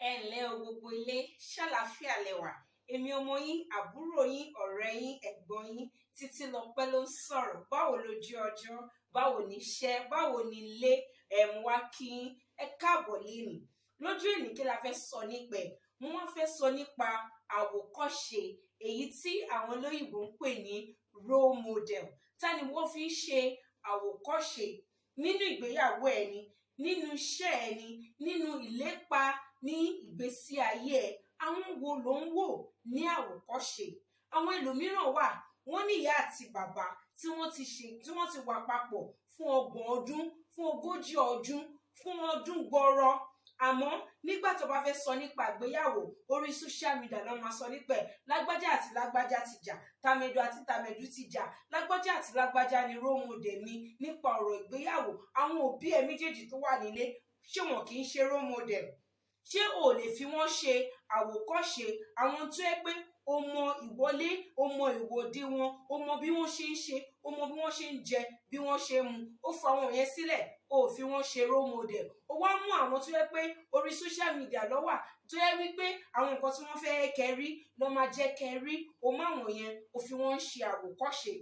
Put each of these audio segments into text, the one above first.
Ẹ ǹlẹ́ o, gbogbo ilé, ṣàlàáfíà lẹwà? Èmi ọmọ yín, àbúrò yín, ọ̀rẹ́ yín, ẹ̀gbọ́n yín, Títílọpẹ́ ló ń sọ̀rọ̀. Báwo lójú ọjọ́? Báwo ní iṣẹ́? Báwo ní ilé? Ẹ̀ mú wá kí yín, ẹ káàbọ̀ lénìí. Lójú ìní, kí la fẹ́ sọ nípa ẹ̀? Mo wá fẹ́ sọ nípa àwòkọ́ṣe, èyí tí àwọn olóyìnbó ń pè ní role model. Ta ni wọ́n fi ń ṣe àwòkọ́ṣe nínú ìgbéyàwó ẹni, nínú iṣẹ́ ẹni, nínú ìlépa ní ìgbésí ayé ẹ? Àwọn wo ló ń wò ní àwòkọ́ṣe? Àwọn ẹlòmíràn wà, wọ́n ní ìyá àti bàbá tí wọ́n ti ṣe, tí wọ́n ti wà papọ̀ fún 30 ọdún, fún 40 ọdún, fún ọdún gbọrọ. Àmọ́ nígbà tó bá fẹ́ sọ nípa ìgbéyàwó, orí social media náà máa sọ nípa ẹ̀. Lágbájá àti lágbájá ti jà, tàmẹ̀dù àti tàmẹ̀dù ti jà, lágbájá àti lágbájá ni role model mi nípa ọ̀rọ̀ ìgbéyàwó. Àwọn òbí ẹ̀ méjèèjì tó wà nílé, ṣé wọn kì í ṣe role model? Ṣé o lè fi wọ́n ṣe àwòkọ́ṣe? Àwọn tó yẹ pé o mọ ìwọlé, o mọ ìwòde wọn, o mọ bí wọ́n ṣe ń ṣe, o mọ bí wọ́n ṣe ń jẹ, bí wọ́n ṣe ń mu. Ó fa àwọn yẹn sílẹ̀, o ò fi wọ́n ṣe role model. O wá mú àwọn tó yẹ pé orí social media ló wà, tó yẹ wípé àwọn nǹkan tí wọ́n fẹ́ kẹ́ rí ló máa jẹ́ kẹ́ rí. O má àwọn yẹn, o fi wọ́n ṣe àwòkọ́ṣe.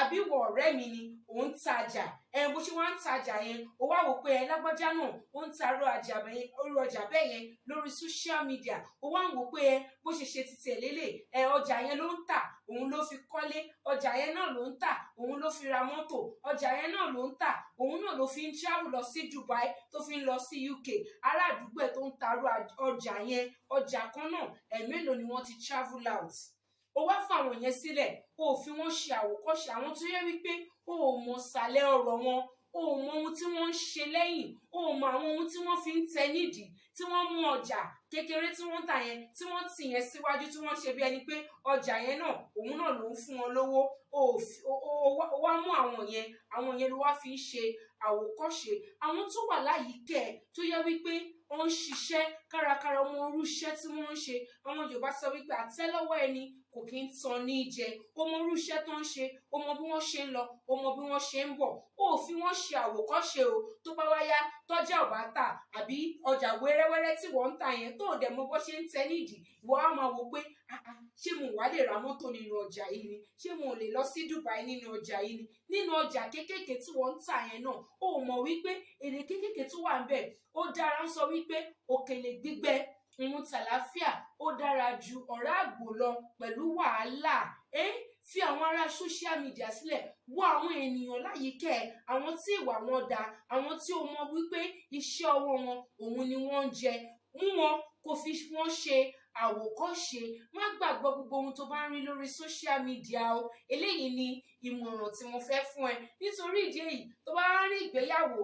Àbí wọ ọ̀rẹ́ mi ni òun tajà ẹ, bó ṣe wá ń tajà yẹn, ó wá wò pé ẹ lágbájá náà ó ń tarọ ọjà bẹ́ẹ̀ yẹn lórí social media. Ó wá ń wò pé ẹ bó ṣe ṣe titi ẹ̀ lélẹ̀ ẹ, ọjà yẹn ló ń tà, òun ló fi kọ́lé, ọjà yẹn náà ló ń tà, òun ló fi ra mọ́tò, ọjà yẹn náà ló ń tà, òun náà ló fi ń travel lọ sí Dubai, tó fi ń lọ sí UK. Ará àdúgbò ẹ̀ tó ń tarọ ọjà yẹn, ọjà kan náà, ẹ̀mélòó ni wọ́n ti travel out? Ó wá fún àwọn yẹn sílẹ̀, ó fi wọ́n ṣe àwòkọ́ṣe. Àwọn tó yẹ wípé ó mọ sàlẹ̀ ọ̀rọ̀ wọn, o ò mọ ohun tí wọ́n ń ṣe lẹ́yìn, o ò mọ àwọn ohun tí wọ́n fi ń tẹ nídìí, tí wọ́n mú ọjà kékeré tí wọ́n ń tà yẹn, tí wọ́n tì yẹn síwájú, tí wọ́n ṣe bí ẹni pé ọjà yẹn náà, òun náà ló ń fún wọn lówó. O wá mú àwọn yẹn, àwọn yẹn ló wá fi ń ṣe àwòkọ́ṣe. Àwọn tó wà láyìíkẹ́ ẹ̀, tó yẹ wípé wọ́n ń ṣiṣẹ́ kárakára, ọmọ orú iṣẹ́ tí wọ́n ń ṣe. Àwọn Yorùbá sọ wípé àtẹ́lẹwọ́ ẹni kò kí ń tan ní jẹ. O mọ irú iṣẹ́ tó ń ṣe, o mọ bí wọ́n ṣe ń lọ, o mọ bí wọ́n ṣe ń bọ̀, o ò fi wọ́n ṣe àwòkọ́ṣe o. Tó bá wá yá, tọ́jà ò bá tà, àbí ọjà wẹ́rẹ́wẹ́rẹ́ tí wọ́n ń tà yẹn, tó ò dẹ̀ mọ bó ṣe ń tẹ nídìí, ìwọ á máa wò pé, "Ah ah, ṣé mo wá lè ra mọ́tò nínú ọjà yìí ni? Ṣé mo lè lọ sí Dubai nínú ọjà yìí ni?" Nínú ọjà kéékèèké tí wọ́n ń tà yẹn náà, o mọ̀ wípé èrè kéékèèké tó wà ń bẹ̀ ó dára. Ń sọ wípé òkèlè gbígbẹ ìrun tàlàáfíà ó dára ju ọ̀rá àgbò lọ pẹ̀lú wàhálà. Fi àwọn ará social media sílẹ̀, wo àwọn ènìyàn láyìíkẹ́ ẹ̀, àwọn tí ìwà wọn dáa, àwọn tí o mọ̀ wípé iṣẹ́ ọwọ́ wọn òun ni wọ́n ń jẹ. Mú wọn kó fi wọ́n ṣe àwòkọ́ṣe. Má gbàgbọ́ gbogbo ohun tó bá ń rí lórí social media o. Eléyìí ni ìmọ̀ràn tí mo fẹ́ fún ẹ. Nítorí ìdí èyí, tó bá ń rí ìgbéyàwó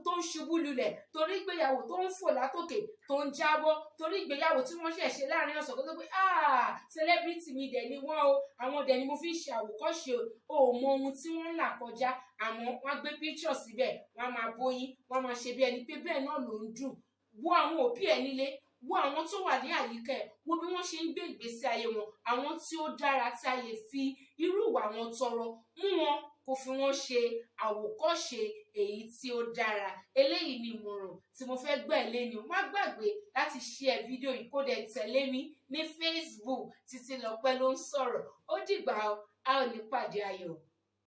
tó ń ṣubú lulẹ̀, torí ìgbéyàwó tó ń fò látòkè tó ń jábọ́, torí ìgbéyàwó tí wọ́n ṣẹ̀ ṣe láàrin ọ̀sán kó tó pé, "Ah, celebrity mi dẹ̀ ni wọ́n o, àwọn dẹ̀ ni mo fi ń ṣe àwòkọ́ṣe o." Ò mọ ohun tí wọ́n ń là kọjá. Àmọ́ wọ́n á gbé picture síbẹ̀, wọ́n á máa bóyín, wọ́n á máa ṣe bí ẹni pé bẹ́ẹ̀ náà ló ń dùn. Wo àwọn òbí ẹ nílé, wo àwọn tó wà ní àyíká ẹ, wo bí wọ́n ṣe ń gbé ìgbésí ayé wọn. Àwọn tí ó dára tí a lè fi irú ìwà wọn tọrọ, mú wọn kó fi wọn ṣe àwòkọ́ṣe èyí tí ó dára. Eléyìí ni ìmọ̀ràn tí mo fẹ́ gbà ẹ́ lẹ́nu. Má gbàgbé láti share fídíò yìí, kó dẹ̀ tẹ̀lé mi ní Facebook. Títílọpẹ́ ló ń sọ̀rọ̀. Ó dìgbà, a ò ní pàdé ayọ̀.